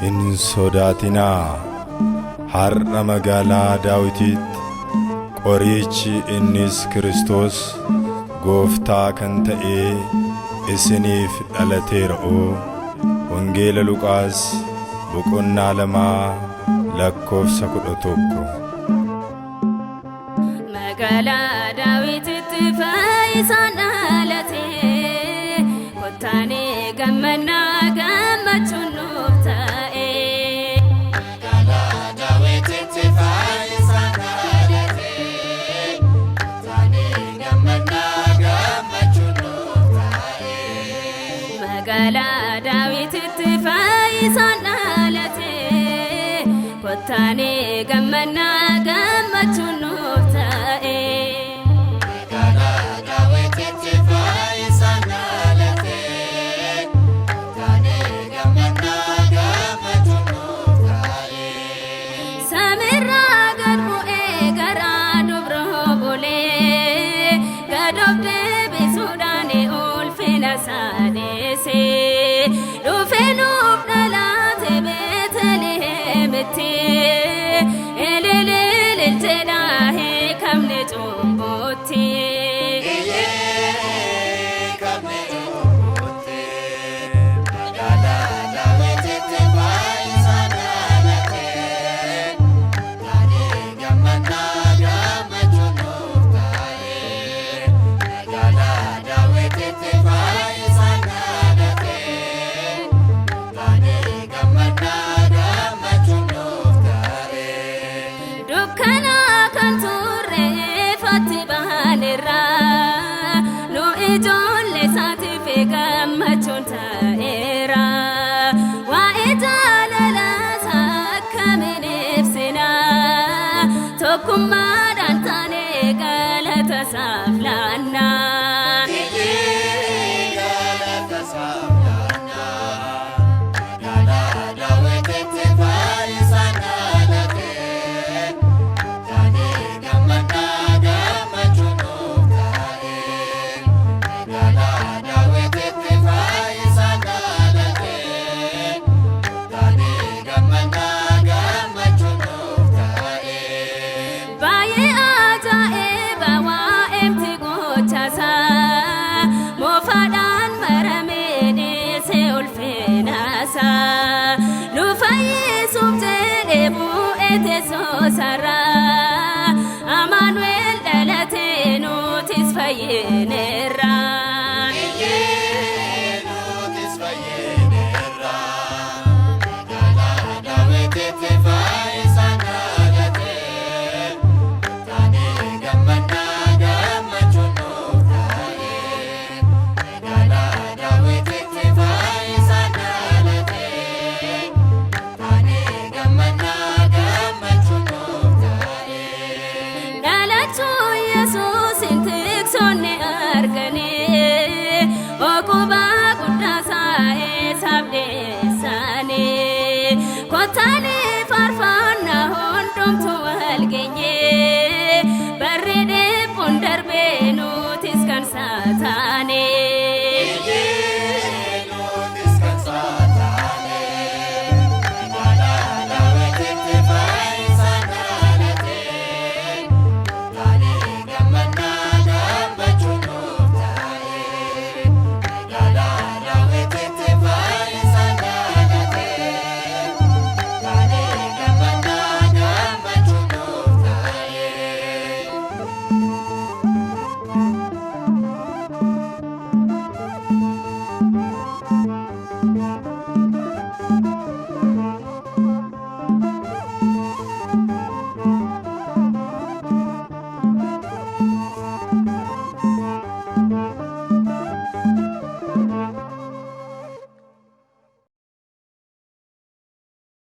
Hin sodaatinaa, har'a magaalaa Daawititti qorichi innis Kiristoos gooftaa kan ta'e isiniif dhalateera'oo. Wangeela Luqaas boqonnaa 2 lakkoofsa 11. Magaalaa Daawititti fayyisaan dhalate, kottaanee gammannaa gammachuun nuuf ta'e. Magaalaa Daawititti fayyisaan dhalate, kottaanee gammannaa gammachuun nuuf ta'e. Magaalaa Daawititti fayyisaan dhalate, kottaanee gammannaa gammachuun nuuf ta'e. Magaalaa Daawititti fayyisaan dhalate, kottaanee gammannaa gammachuun nuuf ta'e. Samiirraa gad bu'ee garaa dubroo bulee, gad of deebisuudhaan ulfina isaa dheessee, dhufee nuuf dhalate Beetlihemitti. Ilililil jedhaa hiikamne cubbuutti. Hiikamne cubbuutti. Magaalaa Daawititti fayyisaan dhalate, kottaanee gammannaa gammachuun nuuf ta'e. Magaalaa Daawititti fayyisaan dhalate, kottaanee gammannaa gammachuun nuuf ta'e. Dukkana kan turre ifatti baanerra, nu ijoollee isaatiif gammachuun ta'eera. Waa'ee jaalala isaa akkamiin ibsina? Tokkummaadhaan taanee galata isaaf laanna. Galata isaaf laanna. Magaalaa Daawititti fayyisaan dhalate, kottaanee gammannaa gammachuun nuuf ta'e. Magaalaa Daawititti fayyisaan dhalate, kottaanee gammannaa gammachuun nuuf ta'e. Baay'ee ajaa'iba waa'eemti gochasaa, moofaadhaan maramee dhiisee ulfinasaa, nu fayyisuuf jedhee bu'ee teessoo isaarraa, Amaanu'el dhalatee nutis fayyineerra. Nutis fayyineerra. Magaalaa Daawititti fayyisaan dhalate, kottaanee gammannaa gammachuun nuuf ta'e. Magaalaa Daawititti fayyisaan dhalate, kottaanee gammannaa gammachuun nuuf ta'e. Dhalachuu Yesuusin tiksoonni arganii, oqubaa guddaa isaa isaaf dhiyeessanii, kottaanii faarfannaa hundumtuu wal geenye, barri dhiphuun darbee nutis kan isaa.